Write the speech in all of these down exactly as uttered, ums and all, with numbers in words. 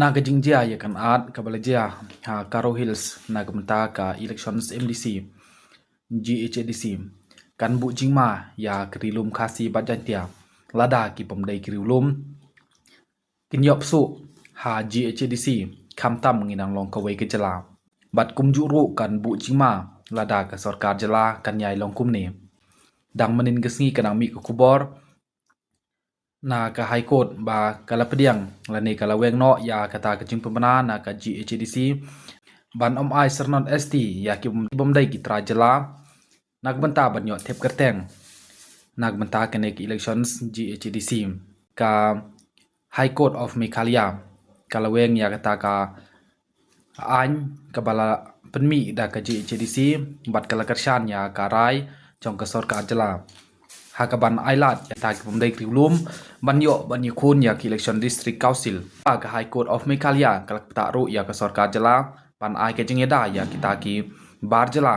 Na ka jingjia ïa ka nat kaba la jia ha Garo Hills na ka bynta ka elections M D C, G H A D C, kan buh jingma ïa ka Ri Lum Khasi bad Jaintia lada ki bym dei ki Ri Lum kin ïoh pyrshah ha G H A D C, khamtam ngi nang long kawei ka jylla. Bad kumjuh ruh kan buh jingma lada ka sorkar jylla kan ïai long kumne. Dang mynnin ka sngi ka nang mih ka khubor na ka High Court ba ka la pdiang lane ka la weng noh ïa kata ka jingpynbna na ka G H A D C ban ym ai syrnod S T ïa ki bym dei ki trai jylla na ka bynta ban ïoh thep kyrteng na ka bynta kane ka elections G H A D C. Ka High Court of Meghalaya ka la weng ïa kata ka aiñ kaba la pynmih da ka G H A D C bad ka la kyrshan ïa ka rai jong ka sorkar jylla ha kaban ai lad ïa kita ki bym dei ki Ri Lum ban ïoh ban ïakhun ïa ka election District Council. Ka High Court of Meghalaya ka la ktah ruh ïa ka sorkar jylla ban ai ka jingïada ïa kita ki bar jylla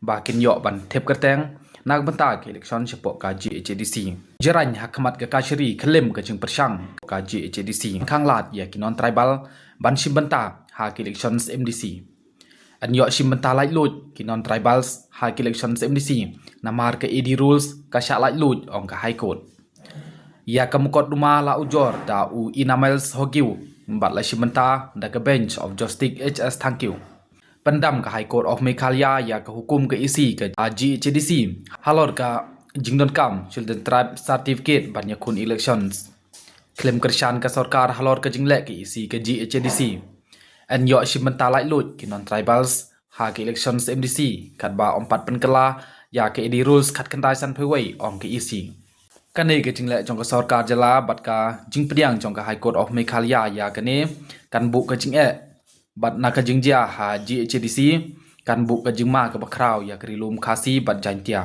ba kin ïoh ban thep kyrteng na ka bynta ka election shapoh ka G H A D C. Jraiñ ha khmat ka kashari khlem ka jingpyrshang ka G H A D C khang lad ïa ki non-tribal ban shim bynta ha ka elections M D C. Yn ïoh shim bynta laitluid ki non-tribals ha ka elections M D C namar ka A D rules ka shah laitluid, ong ka High Court. Ïa ka mukotduma la ujor da u Inamels Hogiew bad la shim bynta da ka Bench of Justice H S Thangkhiew. Pyndam ka High Court of Meghalaya ïa ka hukum ka E C ka G H A D C halor ka jingdonkam Children Tribe Certificate ban ïakhun elections. Khlem kyrshan ka sorkar halor ka jingleh ka E C ka G H A D C, yn ïoh shim bynta laitluid ki non-tribals ha ka elections M D C katba ym pat pynkylla ïa ka A D rules khatkhyndai sanphew wei, ong ka E C. Kane ka jingleh jong ka sorkar jylla bad ka jingpdiang jong ka High Court of Meghalaya ïa kane kan buh ka jingeh bad na ka jingjia ha G H A D C kan buh ka jingma kaba khraw ïa ka Ri Lum Khasi bad Jaintia.